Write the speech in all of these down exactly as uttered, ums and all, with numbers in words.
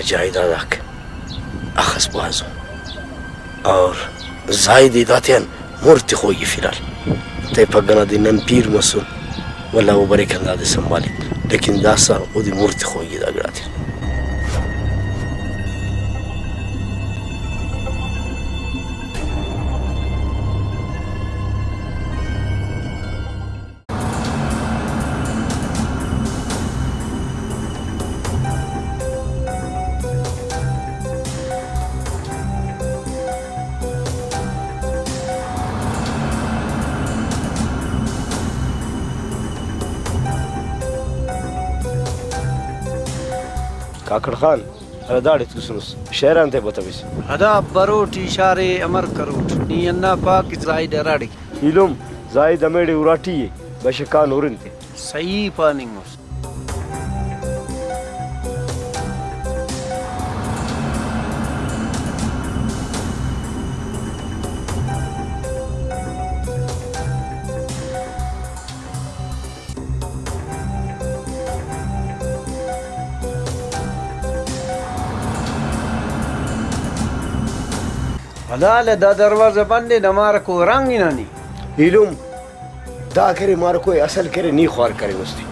جائیداد آک اخس بھازو۔ اور زاہد ءِ داتیان مر تخوئی ءِ فی الحال۔ تہ پگہ نا دے نن پیر مسن، ولدا او بریک ہندادے سنبھالک، لیکن داسہ اودے مر تخوئی ءِ دا گڑاتے۔ کاکڑ خان، ہرا داڑے توسنس، شہر آن تہ بتویس۔ ہدا بروٹ ای شار ءِ امر کروٹ، نی ہندا پا کہ زاہد ہراڑے۔ ایلم، زاہد ہمیڑے اراٹی ءِ، بشکان ہرن تے۔ صحیح پاننگ اُس۔ ہدا لہ دا دروازہ بند ءِ، نمارکو ہرانگ ہنانی۔ ایلم، دا کرے مارکو ءِ، اصل کرے نی خوار کرینس تے۔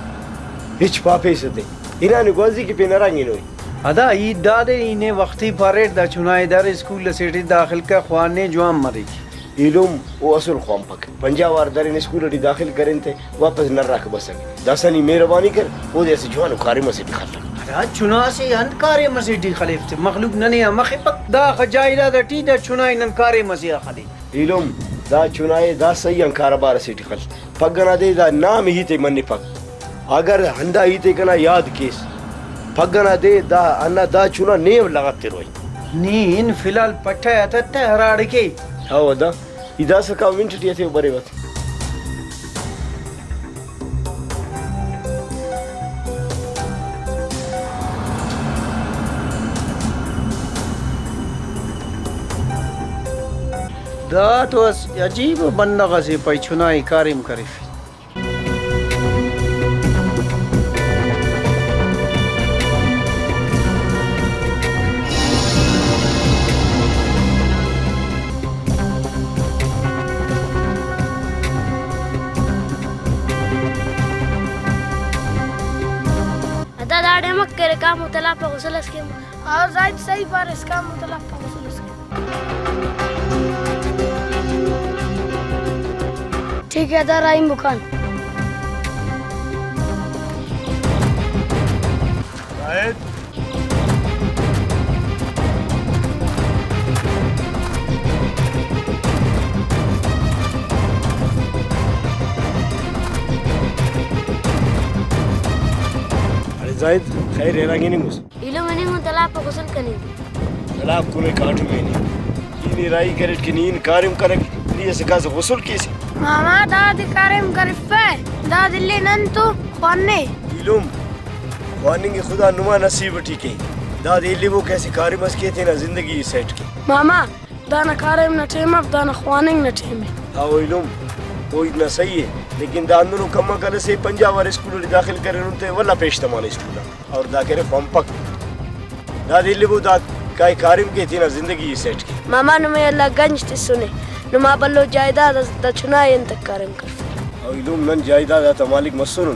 ہچ پاپیسہ تے۔ ہنانے گوازی کہ پین ہرانگ ہنوئی۔ ہدا ہیت دادے، ای نے وختی پاریٹ دا چنا ءِ در اسکول اسیٹی داخل کہ، خوانے جوان مریک۔ ایلم، او اسل خوانپک۔ پنجاہ وار درین اسکول ٹی داخل کرین تے واپس نراک بسک۔ داسہ نی مہربانی کر، اودے اسہ جوانو کاریم اسیٹی خلک۔ ہرا چنا سے انت کاریم اسیٹی خلیف تے؟ مخلوق ننے آ مخپک۔ داخہ جائیداد ٹی دا چنا ءِ نن کاریم اسے آ خلے۔ ایلم، دا چنا ءِ دا صحیح آن کاروبار اسیٹی خل۔ پگہ نا دے دا نام ہیت ءِ منپک۔ اگر ہندا ہیت ءِ کنا یاد کیس، پگہ نا دے دا ہندا دا چنا نے ہم لغتروئی۔ نی ہن فی الحال پٹہ اتتہ ہراڑے کے۔ ہو دا۔ ای داسہ کاو منٹ ٹی اسہ بریوہ۔ دا تو اس عجیب ءُ بندغ اسے پائے، چنا ءِ کاریم کرفے۔ ادا داڑے مک کرے، کامو تلاپہ غسل اس کیمہ۔ او زاہد صحیح پاریس، کامو تلاپہ غسل اس کیمہ۔ ٹھیک ہے، ادا رحیم بکان۔ زاہد۔ ارے زاہد، خیر، ہرانگ ہننگ اس؟ ایلم ہننگ ان، تلاپ غسل کننگ۔ تلاپ کنے کاٹم اینے۔ ای نے راہی کریٹ کہ نی ہن کاریم کرک، نی اسہ کاسہ غسل کیسہ۔ ماما، دادے کاریم کرفہ، دادے الے نن تو خوانے۔ ایلم، خواننگ خدا نما نصیب ٹی کے۔ دادے الیبو کہ اسہ کاریم اس کے، تینا زندگی ءِ سیٹ کے۔ ماما، دانا کاریم نا ٹائم اف، دانا خواننگ نا ٹائم ءِ۔ ہاں ایلم، او ہیت نا صحیح ءِ، لیکن دا ہندنو کم آ کل سے پنجاہ وار اسکول ٹی داخل کرینن تے ولدا پیش تمانہ اسکول آ۔ اور دا کرے خوانپک۔ دادے الیبو دا کائے کاریم کے، تینا زندگی ءِ سیٹ کے۔ ماما، نمے اللہ گنج تسنے، نما بھلو جائیداد اس، دا چنا ءِ انتک کاریم کرفر۔ او ایلم، نن جائیداد آتا مالک مسنن،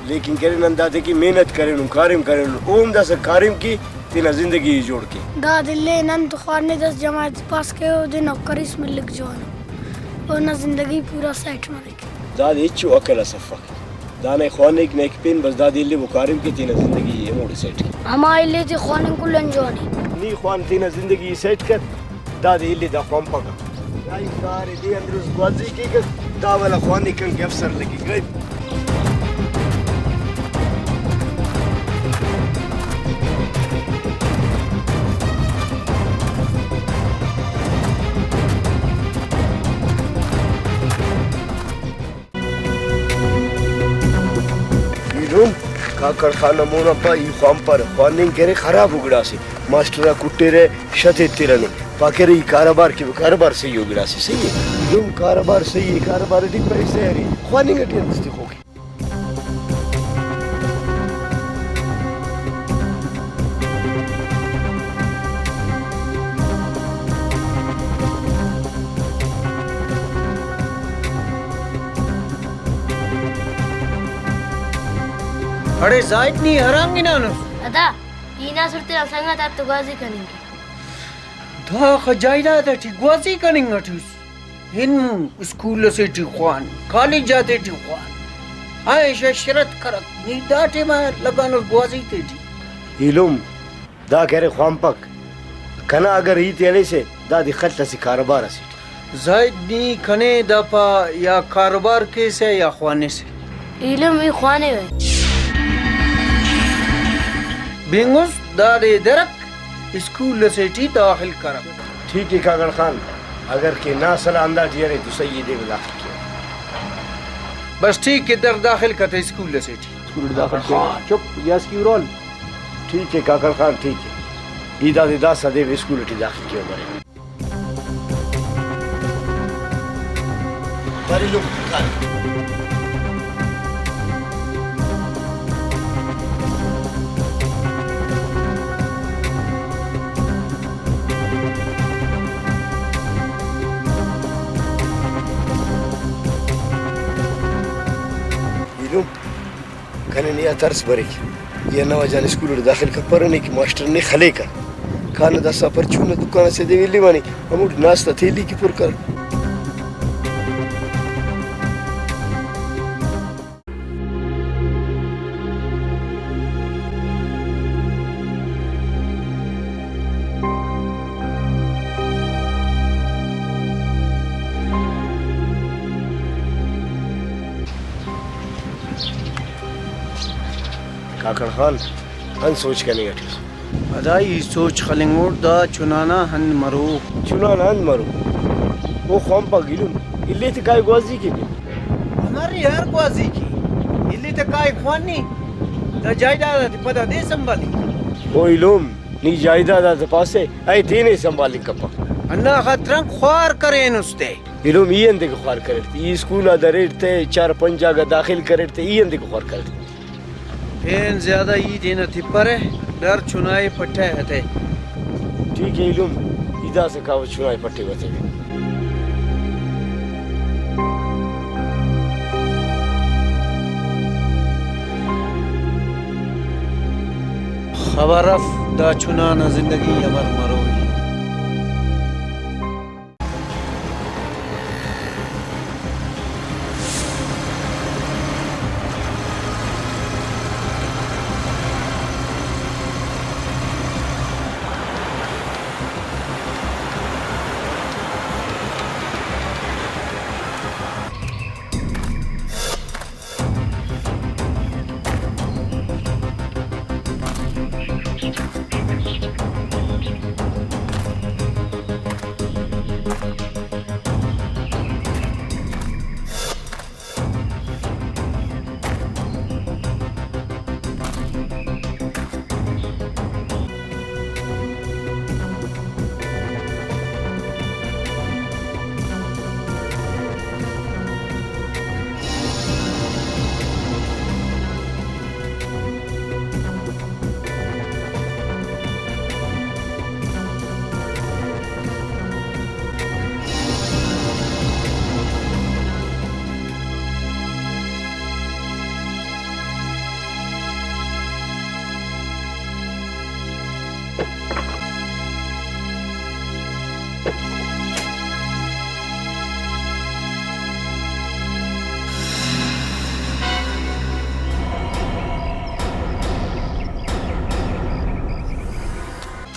لیکن کرے نن دادے کہ محنت کرینن، کاریم کرینن، او ہم داسہ کاریم کے، تینا زندگی ءِ جوڑ کے۔ دادے الے نن تو خوانہ، دس جماعت پاس کے، اودے نوکری اس ملک جوانو، اونا زندگی پورا سیٹ مریک۔ دادے ہچو عقل اس افک۔ دانا خوانیک نیک پین، بس دادے الیبو کاریم کے، تینا زندگی ءِ ہموڑے سیٹ کے۔ ہما الے تے خواننگ کل آن جوان ءِ۔ نی خوان، تینا زندگی ءِ سیٹ کر، دادے الے دا خوانپک آ۔ دا ہی کار ءِ دے اندروز گوازی کیک، دا والا خواننگ کنگ کہ افسر لگی گئے۔ ایلم، کاکڑ خان نا مون آ پا، ای خوانپرہ، خواننگ کرے خراب ءُ گڑاسے، ماسٹر آ کٹرہ، شت ایترہ نے، پاکرہ ای کاروبار کے، کاروبار صحیح ءُ گڑاسے، صحیح ءِ۔ ایلم، کاروبار صحیح ءِ، کاروبار ٹی پیسہ ارے، خواننگ ٹی انت اس تخوک؟ اڑے زاہد، نی ہرانگ ہنانس؟ ادا، ای ہناسٹ تینا سنگت آتتو گوازی کننگ کہ۔ داخہ جائیداد اٹی گوازی کننگ اٹی اس؟ ہن اسکول اسے ٹی خوان، کالج آتے ٹی خوان، عیش عشرت کرک، نی دا ٹائما لگانس گوازی تیٹی۔ ایلم، دا کہ ارے خوانپک، کنا اگر ہیت ءِ ہلیسہ، دادے خل اسہ کاروبار اسیٹ۔ زاہد، نی کنے دا پا، یا کاروبار کیسہ یا خوانسہ؟ ایلم، ای خوانوہ۔ بینگس، دادے درک، اسکول اسے ٹی داخل کرک۔ ٹھیک ءِ کاکڑ خان، اگر کہ نا صلاح ہندا ٹی ارے تو صحیح ءِ، دے داخل کیو۔ بس ٹھیک ءِ، در داخل کتہ اسکول اسے ٹی۔ اسکول ٹی داخل کیو۔ چپ، یس کیو رول۔ ٹھیک ءِ کاکڑ خان، ٹھیک ءِ۔ ای دادے داسہ دے اسکول ٹی داخل کیو برے۔ بریلو کان۔ ایلم، کنے نے آ ترس بریک۔ ای ہندا وجہ غان اسکول اٹ داخل کپرہ نے کہ ماسٹر نے خلیکہ۔ کانہ داسہ پرچون نا دکان اسے دے الیوانے، ہموٹی ناشتہ تیلی کہ پر کر۔ کاکڑ خان، انت سوچ کننگ اٹی اس؟ ادا ای سوچ خلنگوٹ، دا چنا نا ہند مرو۔ چنا نا ہند مرو؟ او خوانپک ایلم، الی تے کائے گوازی کے۔ ہماری ہر گوازی کے۔ الی تے کائے خوانی۔ دا جائیداد آتے پدا دے سنبھالی۔ او ایلم، نی جائیداد آتے پاسہ، اے تینے سنبھالنگ کپک۔ ہندا خاطران خوار کرینس تے۔ ایلم، ای انتے کہ خوار کریٹ تے؟ ای اسکول آ دریٹ تے، چار پنچ جاگہ داخل کریٹ تے، ای انتے کہ خوار کریٹ تے؟ پین زیادہ ای تینا تپرہ، ڈر چنائے پٹہ اتہ۔ ٹھیک ءِ ایلم، ای داسہ کاوہ چنائے پٹیوہ تیوہ۔ خبر اف دا چنا نا زندگی امر مروئی۔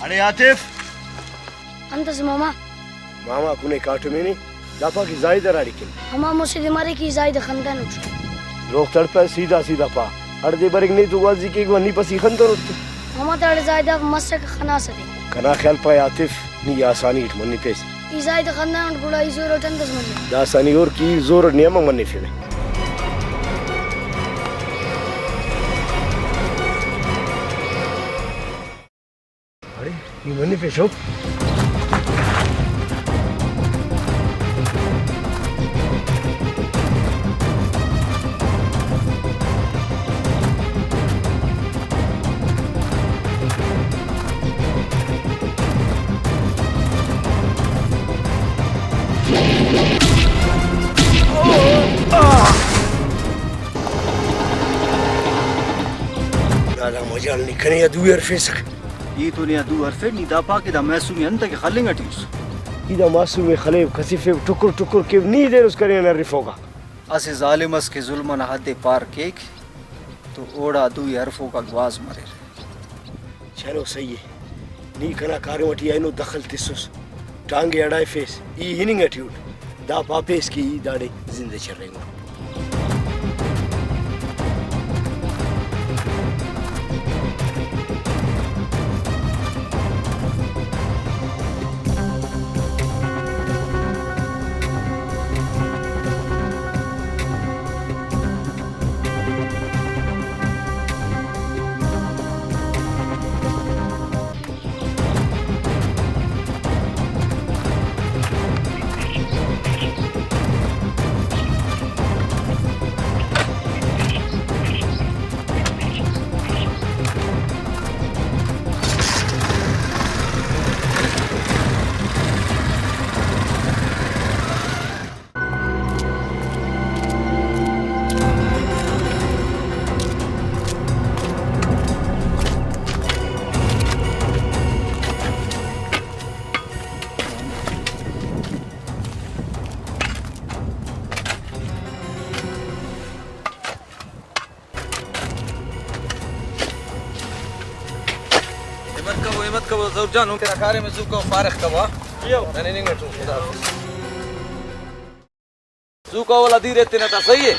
اڑے عاطف۔ انت ئس ماما؟ ماما کنے کاٹمینے، دا پا کہ زاہد ہراڑے کن۔ ہما مسہ دے مرے کہ زاہد ءِ خندانٹ۔ دروغ تڑپہ، سیدھا سیدھا پا۔ ہڑدے بریک نے تو گوازی کیک و نی پسی خندانٹ تے۔ ماما داڑے زاہد آ مسکہ خناسہ دے۔ کنا خیال پائے عاطف، نی آسانی اٹ منپیس۔ ای زاہد ءِ خندانٹ گڑا ای زور اٹ انت ئس منہ؟ داسہ نی ہر کہ ای زور اٹ نی امہ منفیوہ۔ اڑے، نی منفیسو۔ مجال نی کنے آ دو ءِ ہرفیسک۔ ای تو نے آ دو ہرفیٹ، نی دا پا کہ دا معصوم ءِ انت کہ خلنگ ٹی اس۔ ای دا معصوم ءِ خلیو، کسفیو، ٹکر ٹکر کیو، نی دیر اس کنے آن ہرفوکا۔ اسہ ظالم اس کہ ظلم ئنا حد ءِ پار کیک تو اوڑا دو ءِ ہرفوکا گواز مریر۔ چلو صحیح ءِ، نی کنا کاریم ٹی اینو دخل تسس، ٹانگے اڑائفیس، ای ہننگ ٹی اٹ، دا پاپیس کہ ای داڑے زندہ چرینگو۔ ہمت کبو، ہمت کبو، ظہور جان، تینا کاریم ءِ زوکا فارغ کبو، ہاں؟ ننے ہننگ اٹو، خدا حافظ۔ زوکا اولا دیر ایتنہ تا، صحیح ءِ۔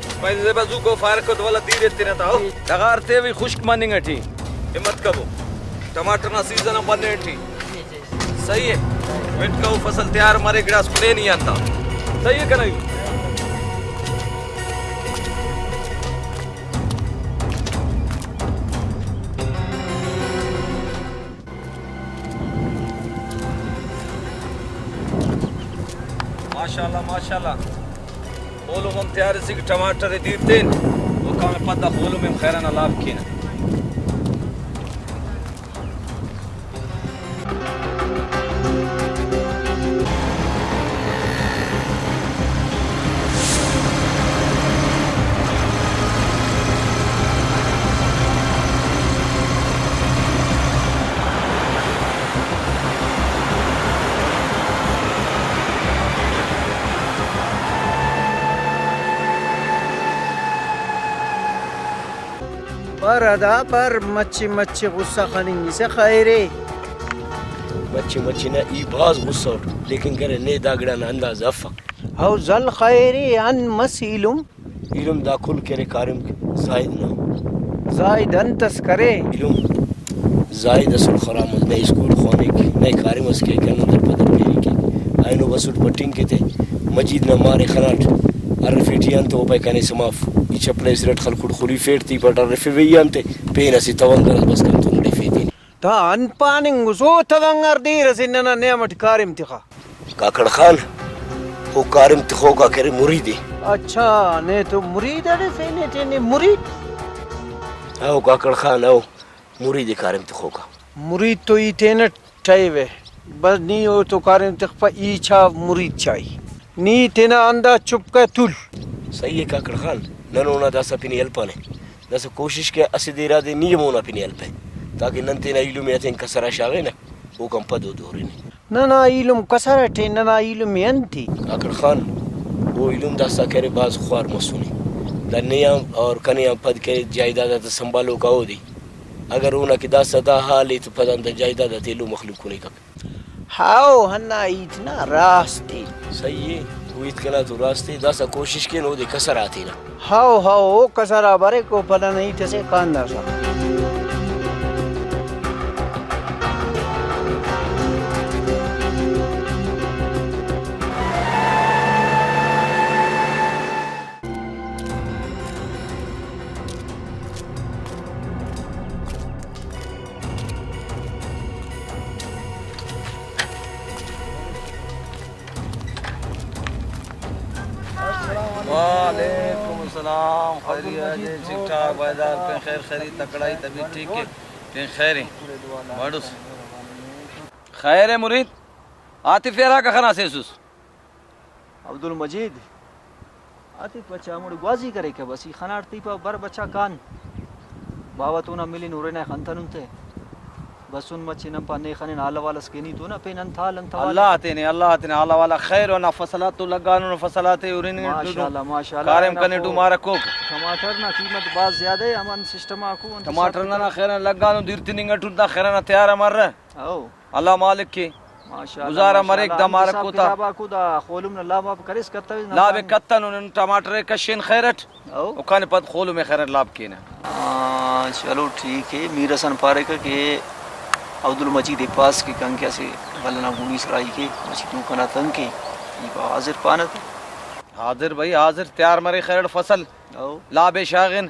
اسماعیل زیبا، زوکو فارغ کت، ولا دیر ایتنہ تا، ہو۔ ڈغار تے وی خشک مننگ اٹی۔ ہمت کبو۔ ٹماٹر نا سیزن ہم بننے اٹی۔ صحیح ءِ۔ ویٹ کبو، فصل تیار مرے، گڑاس کنے نی آن تا۔ صحیح ءِ کنا؟ ماشاءاللہ، ماشاءاللہ۔ خولم ہم تیار اسک، ٹماٹر ءِ دیر تین، و کان پدا خولم ہم خیر آن لاو کینہ۔ پر ادا پر، مچے مچے غصہ خننگسہ خیرے۔ مچے مچے نا، ای بھاز غصہ اٹ، لیکن کرے نے دا گڑا نا اندازہ افک۔ او زل خیرے، ان مس ایلم۔ ایلم دا کل کرے کاریم زاہد نا۔ زاہد انت اس کرے؟ ایلم زاہد اسل خراب مس، نئے اسکول خوانک، نئے کاریم اس کیک، ہندن در پدر پیری کیک۔ اینو بسٹ پٹنگ کیتے، مجید نا مارے خناٹ، ارفیٹی انت او پائے کنے سماف، ای چپلے سرٹ خلکٹ خلیفیٹ تی پٹ ارفیوے ای انت، پین اسہ تونگر اس بس کنتون ڈیفے تینے۔ تا انت پاننگس، او تونگر دیر اسے ننا نیام اٹ کاریم تخا۔ کاکڑ خان، او کاریم تخوکا کرے مرید ءِ۔ اچھا، نے تو مرید اڑے فینے ٹی نے مرید؟ او کاکڑ خان، او مرید ءِ کاریم تخوکا۔ مرید تو ای تینٹ ٹہیوہ، بس نی او تو کاریم تخپہ، ای چا مرید چائی۔ نی تینا ہندا چپ کہ تل۔ صحیح ءِ کاکڑ خان، نن اونا داسہ پن ءِ ہلپانہ۔ داسہ کوشش کہ اسہ دے رادے نی ہم اونا پن ءِ ہلپہ، تاکہ نن تینا ایلم ءِ ہتین کسر آ شاغینہ، اوکان پد اودے ہرنہ۔ ننا ایلم کسر اٹے، ننا ایلم ءِ انت ءِ؟ کاکڑ خان، او ایلم داسہ کرے بھاز خوار مسنے۔ دا نے آن اور کنے آن پد کرے جائیداد آتا سنبھالوکا اودے۔ اگر اونا کہ داسہ دا حال ءِ تو پدان دا جائیداد آتے ایلو مخلوق کنے کک۔ ہاؤ، ہندا ہیت نا راست ءِ۔ صحیح ءِ، او ہیت کنا تو راست ءِ، داسہ کوشش کین اودے کسر آتینا۔ ہاؤ، ہاؤ، او کسر آ بریک، او پدان ہیت اسے کانداسا۔ وعلیکم السلام، خیریت جی؟ ٹھیک ٹھاک، بھائی دار، پین خیر خیریت، تکڑائی، طبیعت ٹھیک ہے؟ پین خیر ہیں؟ بڑوس؟ خیر ءِ مرید، عاطف یار آکا خناسیسس۔ عبدالمجید، عاطف بچا ہموڑے گوازی کریکہ بس، ای خناٹ تئی پا بر بچا کان۔ باوہ تو نا ملن ہرنہ خنتنن تہ۔ بسن مچے نن پا نے خنن حال احوال اس کینی تو نا پین انت حال انت احوال۔ اللہ تینے، اللہ تینے حال احوال خیر و نا فصلات تو لگانن، فصلات ہرننگ ٹو۔ ماشاءاللہ، ماشاءاللہ۔ کاریم کنے ٹو مارکوک۔ ٹماٹر نا قیمت بھاز زیادہ ءِ، ہمن سسٹم آکو انت ٹماٹر حساب ننا کتاب۔ خیر لگانن، دیر تننگ ٹو دا خیر نا تیار امر۔ او۔ اللہ مالک کے۔ ماشاءاللہ، گزارہ مریک ماشاءاللہ۔ دا ہم مارکو حساب تا۔ کتاب آکو دا خولم نا لاب آب کریس کتویس نن لاب خان۔ کتنو نن ٹماٹر کشین خیرٹ۔ او۔ اوکان پد خولم خیرٹ لاب کینہ۔ آ، چلو ٹھیک ہے۔ میر حسن پاریکہ کہ عبدالمجید ءِ پاس کہ کن کہ اسہ بھلا نا گوڑی سرائی کے، مچی تو کنا تنگ کے، ای پا حاضر پانہ تے۔ حاضر بھائی، حاضر تیار مرے خیرٹ فصل۔ او۔ لاب شاغن۔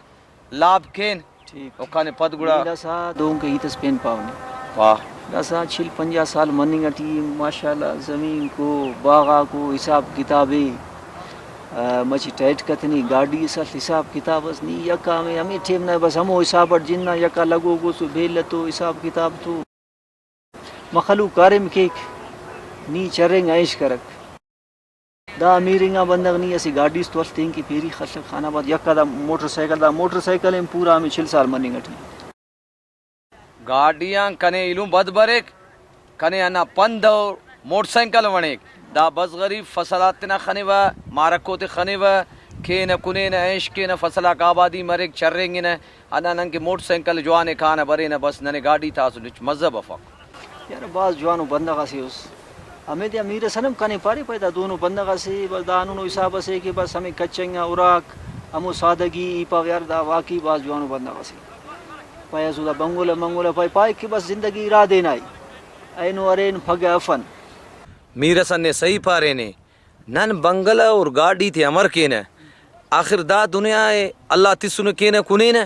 لاب کین۔ ٹھیک۔ اوکان پد گڑا۔ نی داسہ دہنکہ ہیت اس پین پاو نے۔ واہ۔ داسہ چل پنجاہ سال مننگ ٹی ماشاءاللہ زمین کو، باغ آکو حساب کتاب ءِ، آ، مچہ ٹائٹ کتنی، گاڈی اس ہل حساب کتاب اس، نی یکا ہمے، ہمے ٹائم نا بس ہمو حساب اٹ جننا، یکا لگوک اس بیل تو حساب کتاب تو۔ مخلوق کاریم کیک، نی چرینگ عیش کرک۔ دا امیر انگا بندغ نی اسہ گاڈی اس تو ہل تینکہ پیری خلک خان آباد، یکا دا موٹر سائیکل، دا موٹر سائیکل ہم پورا ہمے چل سال مننگ اٹی۔ گاڈی آن کنے ایلم بد بریک، کنے ہندا پند و موٹر سائیکل وڑیک۔ دا بس غریب فصل آتے تینا خنیوہ، مارکو تے خنیوہ، کینہ کنینہ، عیش کینہ، فصل آک آبادی مریک، چرینگنہ۔ ہندا نن کہ موٹر سائیکل جوان ءِ کانہ برینہ، بس ننے گاڈی تا اسل ہچ مزہ بفک۔ یار بھاز جوانو بندغ اسے اس۔ ہمیدے آ میر حسن ہم کنے پارے پائے دا دونو بندغ اسے، بس دا ہندنو حساب اسے کہ بس ہمے کچ انگا اراک، ہمو سادگی، ای پاو یار دا واقعی بھاز جوانو بندغ اسے۔ پائے اسو دا بنگلہ منگلہ پائے، پائے کہ بس زندگی ارا دینائی۔ اینو ارین پگہ افن۔ میر حسن نے صحیح پارینے۔ نن بنگلہ اور گاڈی تے امر کینہ؟ آخر دا دنیا ءِ اللہ تسنے کینہ کنینہ،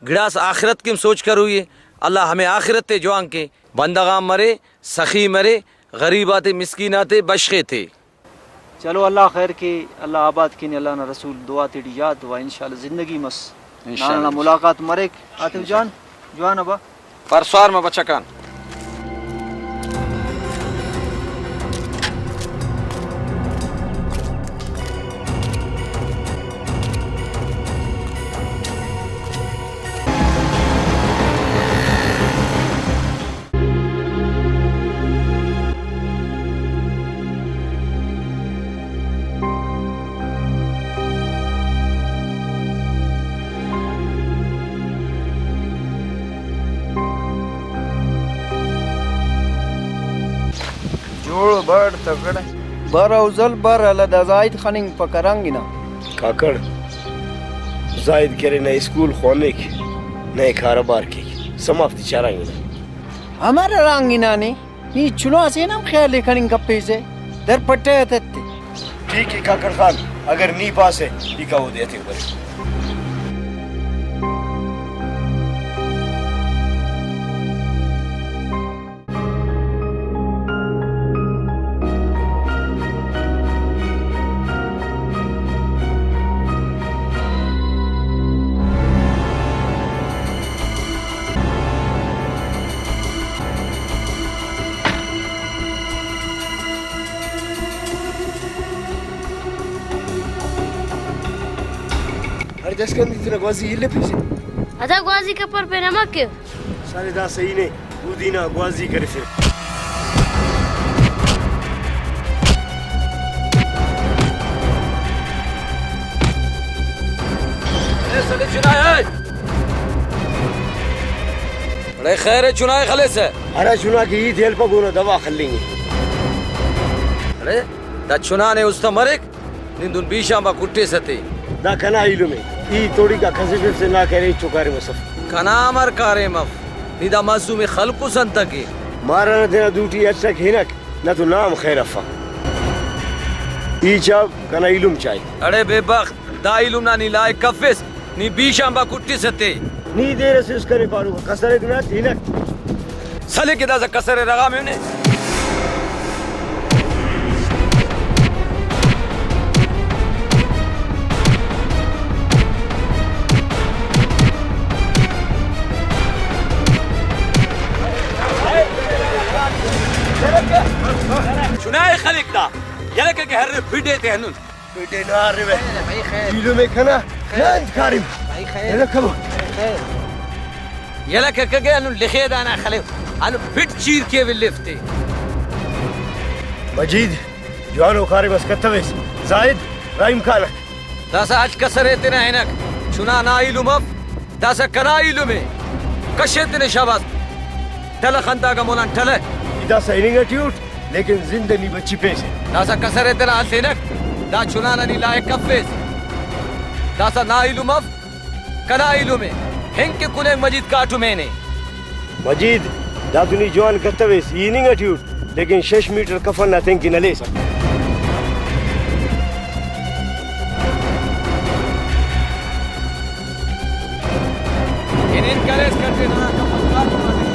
گڑاس آخرت کن سوچ کروئی ءِ۔ اللہ ہمے آخرت تے جوان کے، بندغ آن مرے، سخی مرے، غریب آتے مسکین آتے بشخے تے۔ چلو اللہ خیر کے، اللہ آباد کینے، اللہ نا رسول دعا تیٹی یاد، و انشاءاللہ زندگی مس۔ انشاءاللہ۔ نانا ملاقات مریک۔ عاطف جان، جوان ابا۔ پرسوار مہ بچکان۔ جوڑ بڑ تکڑ۔ بر اوزل بر ہلہ دا زاہد خننگ پک ہرانگ ہنا۔ کاکڑ، زاہد کہ ارے نہ اسکول خوانک، نہ کاروبار کیک، سمافتے چارانگ ہنا۔ امر ہرانگ ہنا نے؟ نی چنا سے نا ہم خیال ءِ کننگ کپیسہ، در پٹہ اتت تے۔ ٹھیک ءِ کاکڑ خان، اگر نی پاسہ، ای کا اودے اتنگ بریک۔ ہر جس کن تینا گوازی الپیسے۔ ادا گوازی کپر پین امر کے۔ سارے دا صحیح نے، اودی نا گوازی کرفے۔ اے سلیم چنائے! اڑے خیر ءِ چنائے خلیسہ؟ ہرا چنا کہ ای تیل پہ گونا دوا خلنگے۔ اڑے دا چنا نے است مریک؟ نی دن بیشان با کٹیسہ تے۔ دا کنا ایلم ءِ۔ ای توڑی کا کسفیفسہ نا کرے ہچو کاریم اس اف۔ کنا امر کاریم اف؟ نی دا معصوم ءِ خلکس انتکہ؟ مارا نا تینا دوٹی اٹک ہنک، نہ تو نام خیر افا۔ ای چا کنا ایلم چائے۔ اڑے بے بخت، دا ایلم نا نی لائق کفس، نی بیشان با کٹیسہ تے۔ نی دیر اسے اس کرے پاروکا، کسر ءِ دنا تینٹ۔ سلے کہ داسہ کسر ءِ رغام اینے۔ یلہ ککہ ہر پھڈ ایتے ہندن۔ پھڈ نا ارے۔ ایلم ءِ کنا۔ نہ انت کاریم۔ یلہ کبو۔ یلہ ککہ ہندن لخے دانا خلیو۔ ہندن پھڈ چیر کے ولفتے۔ مجید، جوانو کاریم اس کتویس۔ زاہد، رحیم خان۔ داسہ ہچ کسر ءِ تینا ہنک۔ چنا نا ایلم اف، داسہ کنا ایلم ءِ۔ کشے تینے شاباس۔ ٹلہ خنداگہ مولان ٹلہ۔ ای داسہ ہننگ ٹی اٹ، لیکن زند نی بچفیسہ۔ داسہ کسر ءِ تینا ہنک۔ دا چنا نا نی لائق افیس۔ داسہ نا ایلم اف، کنا ایلم ءِ۔ ہنکہ کنے مجید کاٹم اینے۔ مجید، دا تو نی جوان کتویس، ای ہننگ ٹی اٹ، لیکن شش میٹر کفن نا تین کن ہلیسہ۔ ہنین کریس کٹے ننا کفن کاٹم آتے۔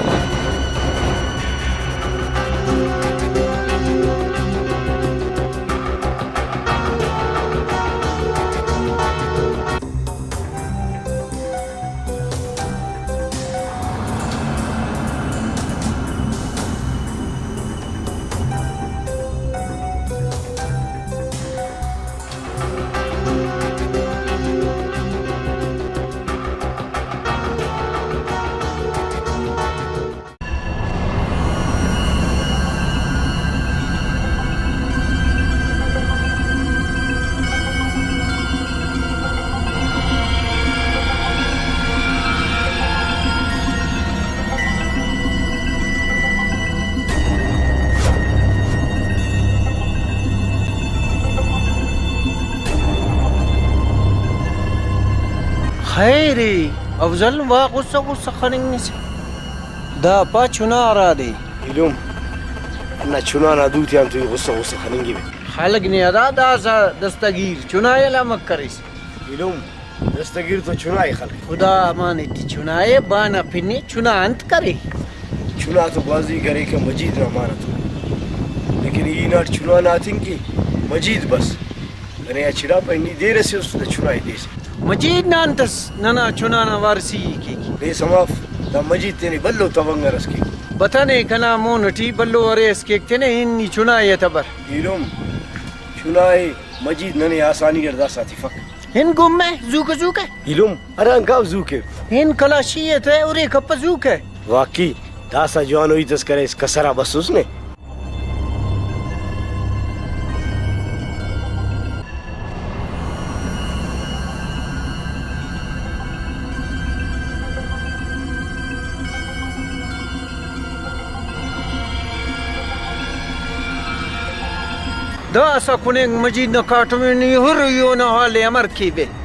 خیر ءِ، افضل وا غصہ غصہ خننگ سے۔ دا پا چنا ہرادے۔ ایلم، ہندا چنا نا دوتیان تو ای غصہ غصہ خننگوے۔ خلک نے ادا داسہ دستگیر چنا ءِ علامت کریس۔ ایلم، دستگیر تو چنا ءِ خلک۔ خدا امان ایٹی چنا ءِ، بانا پن ءِ، چنا انت کرے؟ چنا تو گوازی کرے کہ مجید نا مار اتو۔ لیکن ای ہناٹ چنا نا ہتنگ کہ مجید بس۔ ننے آ چڑا پائے نی دیر اسے است دا چنا ءِ دیسہ۔ مجید نا انت اس ننا چنا نا وارثی ءِ کیک؟ بے سماف، دا مجید تینے بھلو تونگر اس کیک۔ بتنے کنا مون ٹی بھلو ارے اس کیک تینے، ہن نی چنا ءِ تبر۔ ایلم، چنا ءِ مجید ننے آسانی اٹ داسہ تفک۔ ہن گم ءِ، زوکہ زوکہ۔ ایلم، ہرانگ کاو زوکہ۔ ہن کلاشی ءِ تہ ارے کپہ زوکہ۔ واقعی داسہ جوانو ہیت اس کریس، کسر آ بسوس نے۔ داسہ کننگ مجید نا کاٹم ءِ، نی ہر ای اونا حال ءِ امر کیوہ۔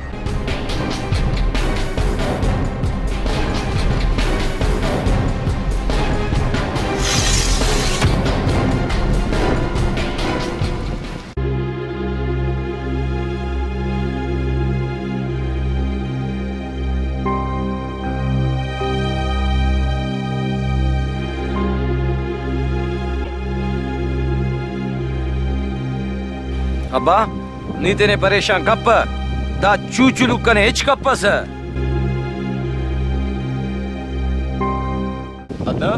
ابا، نی تینے پریشان کپہ، دا چوچلوک کنے ہچ کپسہ۔ ادا،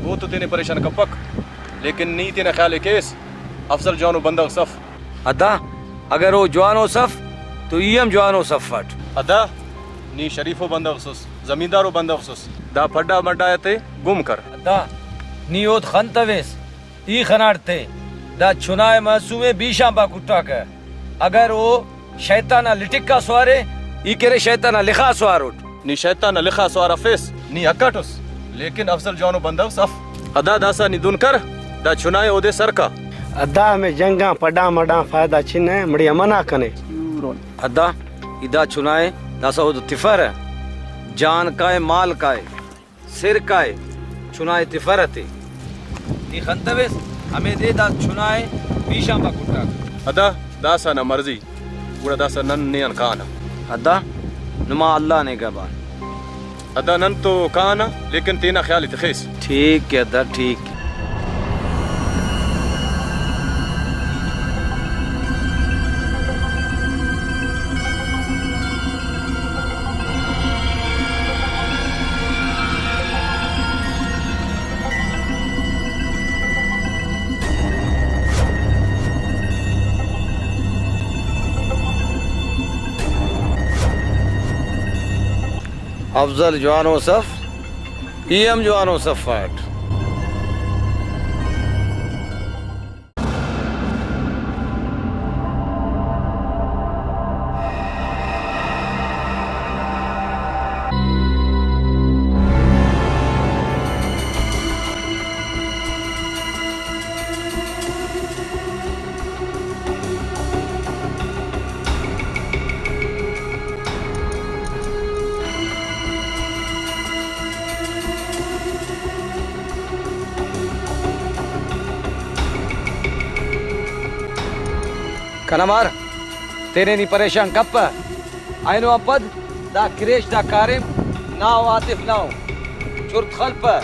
او تو تینے پریشان کپک، لیکن نی تینا خیال ءِ کیس، افضل جوانو بندغ اس اف۔ ادا، اگر او جوانو اس اف تو ای ہم جوانو اس افٹ۔ ادا، نی شریفو بندغ اس، زمیندارو بندغ اس، دا پڈا مڈا تے گم کر۔ ادا، نی اود خنتویس۔ ای خناٹ تے، دا چنا ءِ معصوم ءِ، بیش آن با کٹاکہ۔ اگر او شیطان نا لٹک آ سوارے، ای کرے شیطان نا لخ آ سواروٹ۔ نی شیطان نا لخ آ سوار افیس، نی حق اٹ اس، لیکن افضل جوانو بندغ اس اف۔ ادا داسہ نی دن کر، دا چنا ءِ اودے سر کا۔ ادا ہمے جنگ آن پڈان مڈان فائدہ چن ءِ، مڑی امنا کنے۔ ادا ای دا چنا ءِ داسہ اود تفرہ، جان کائے مال کائے۔ سر کائے، چنا ءِ تفرہ تے۔ ای خنتویس، ہمے دے دا چنا ءِ بیش آن با کٹاکہ۔ ادا داسہ نا مرضی، گڑا داسہ نن نے آن کانہ۔ ادا نما اللہ نگہبان۔ ادا نن تو کانہ، لیکن تینا خیال ءِ تخیس۔ ٹھیک ءِ ادا، ٹھیک ءِ۔ افضل جوانو صف، ای ہم جوانو صف اٹ۔ کنا مار، تینے نی پریشان کپہ۔ اینو آن پد دا کریش دا کاریم نا و عاطف نا ءُ۔ چرت خلپہ۔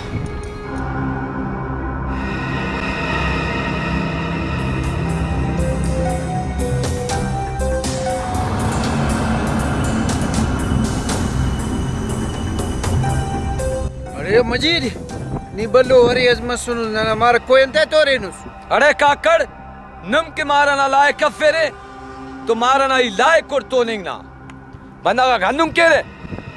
اڑے مجید، نی بھلو ارے اس مسنس، ننا مارک کوئی انتئے تورینس؟ اڑے کاکڑ، نم کہ مار ئنا لائق افیرے تو مار ئنا ای لائق اٹ توننگ نا۔ بندغ آک ہندن کیرہ،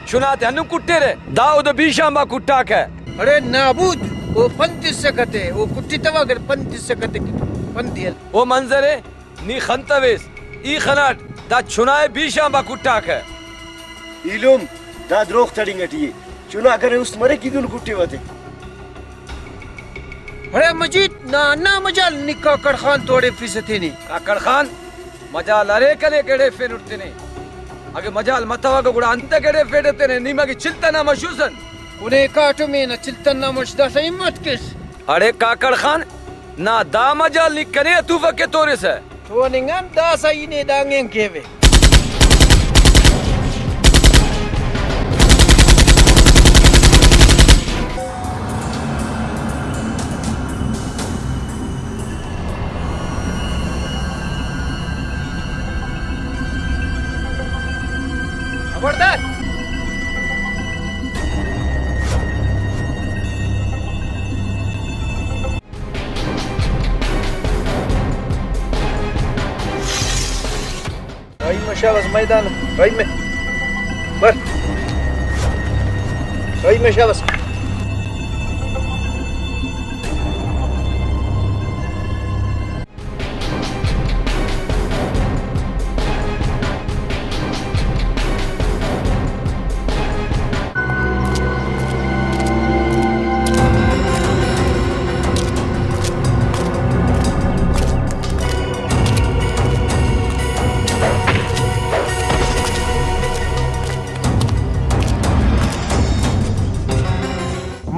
چنا تے ہندن کٹیرہ، دا اودے بیش آنبار کٹاکہ۔ اڑے نابود، او پن تسکہ تے، او کٹتو اگر پن تسکہ تے، پن تے ہل۔ او منظر ءِ نی خنتویس، ای خناٹ دا چنا ءِ بیش آنبار کٹاکہ۔ ایلم، دا دروغ تڑنگ ٹی ءِ۔ چنا اگر است مریک ای دن کٹیوہ تے۔ اڑے مجید، نا، نا مجال نی کاکڑ خان توڑے فیس تینے۔ کاکڑ خان، مجال ارے کنے گڑیفینٹ تینے۔ اگہ مجال متوکہ گڑا انت گڑیفیٹ تینے، نی مگہ چلتن نا مشوسن۔ کنے کاٹم ءِ نا چلتن نا مش، داسہ ہمت کیس۔ اڑے کاکڑ خان، نا دا مجال نی کنے آ تفک ءِ تورسہ۔ تو ننگان داسہ ای نے دانگین کیوے۔ خبردار۔ رحیم شاباس میدان، رحیم۔ بر۔ رحیم شاباس۔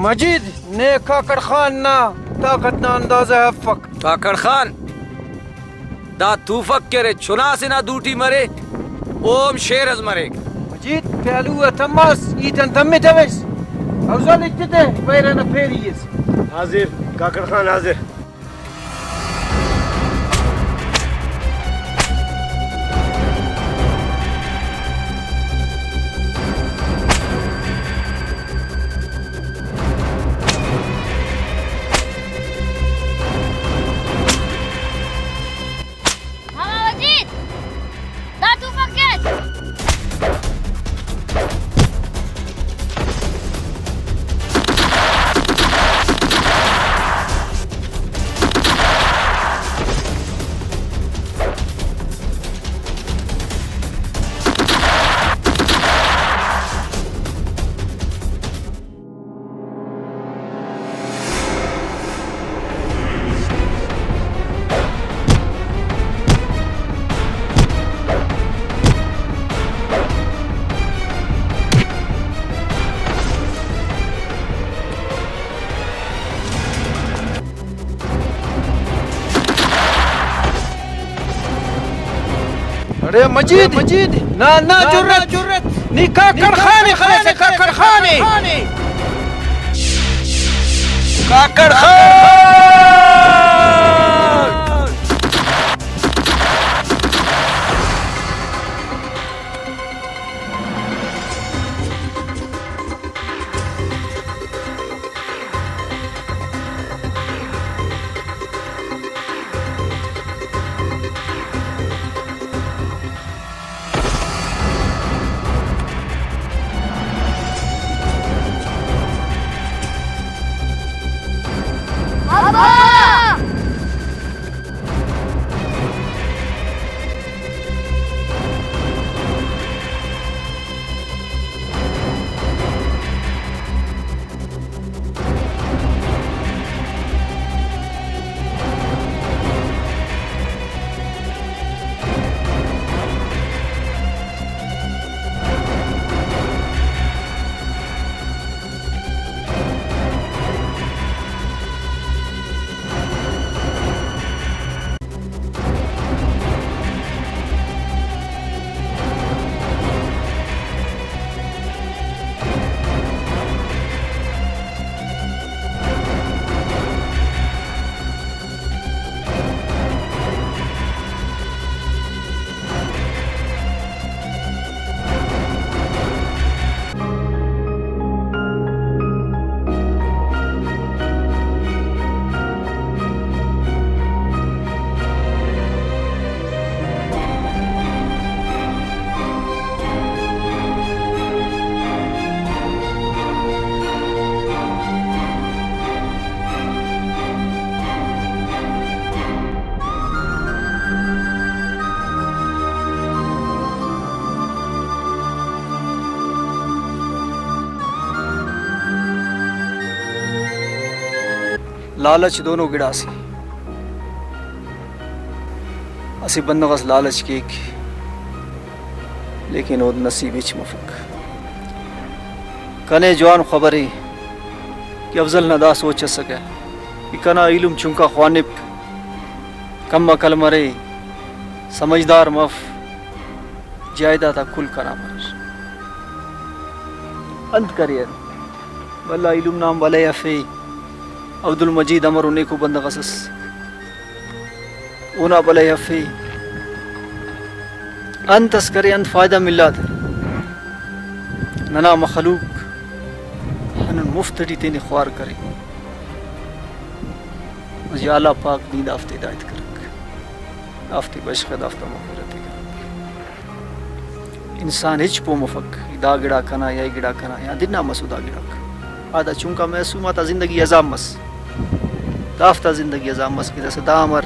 مجید، نے کاکڑ خان نا طاقت نا اندازہ افک۔ کاکڑ خان، دا توفک کہ ارے چنا سے نا دوٹی مرے، او ہم شیر اس مریک۔ مجید، پیالو آ تماس، ہیت آن تمتویس۔ افضل، ایتتہ، ویرہ نا پھیری اس۔ حاضر، کاکڑ خان حاضر۔ ماما وزیر، دا توفک کیس۔ اڑے مجید، مجید، نا، نا، جرت، جرت۔ نی کاکڑ خان ءِ خلیسہ، کاکڑ خان ءِ۔ کاکڑ خان! لالچ دونو گڑاسے۔ اسہ بندغ اس لالچ کیک، لیکن اود نصیب ہچ مفک۔ کنے جوان خبرے کہ افضل نا دا سوچ اسکہ کہ کنا ایلم چنکا خوانپ، کم عقل مرے، سمجھدار مف، جائیداد آک کل کنا مریر۔ انت کریر؟ بھلا ایلم نا ہم بلے ہرفے، عبدالمجید امر و نیکو بندغ اس ئس، اونا بلے ہرفے۔ انت اس کرے، انت فائدہ ملا تہ ننا مخلوق ہندن مفت ٹی تینے خوار کرے۔ بس یا اللہ پاک نی دافتے ہدایت کرک، دافتے بشخہ، دافتا مغفرت ءِ کرک۔ انسان ہچ پہہ مفک دا گڑا کنا یا ای گڑا کنا یا دن آ مسو دا گڑاک۔ آ دا چنکا معصوم آتا زندگی عذاب مس۔ دافتا زندگی عذاب مس کہ داسہ دا امر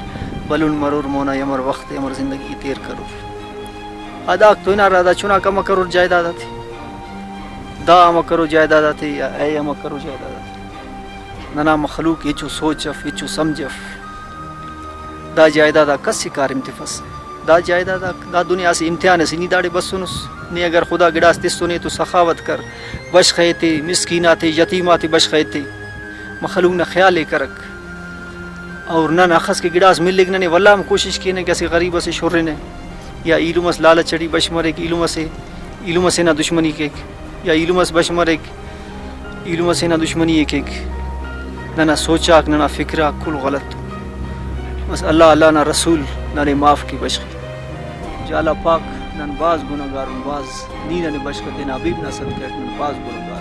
بھلن مرور مونا، امر وخت ءِ، امر زندگی ءِ تیر کرور۔ آ داک تو ہنار، دا چناک امر کرور جائیداد آتے۔ دا امر کرو جائیداد آتے یا اے امر کرو جائیداد آتے۔ ننا مخلوق ہچو سوچ اف، ہچو سمجھ اف۔ دا جائیداد آ کس ءِ کاریم تفسہ۔ دا جائیداد آک، دا دنیا اسہ امتحان اسے، نی داڑے بسونس۔ نے اگر خدا گڑاس تسنے تو سخاوت کر، بشخ ایتے، مسکین آتے، یتیم آتے بشخ ایتے۔ مخلوق نا خیال ءِ کرک۔ اور نن اخس کہ گڑاس ملک، ننے ولدا ہم کوشش کینہ کہ اسہ غریب اسے شرنہ، یا ایلم اس لالچ اٹی بش مریک، ایلم اسے، ایلم اسے نا دشمنی کیک، یا ایلم اس بش مریک، ایلم اسے نا دشمنی ءِ کیک۔ ننا سوچاک، ننا فکراک کل غلط ءُ۔ بس اللہ، اللہ نا رسول ننے معاف کے بشخے۔ جالا پاک، نن بھاز گناہگار ان، بھاز، نی ننے بشخہ، تینا حبیب نا صدقہ اٹ نن بھاز گناہگار۔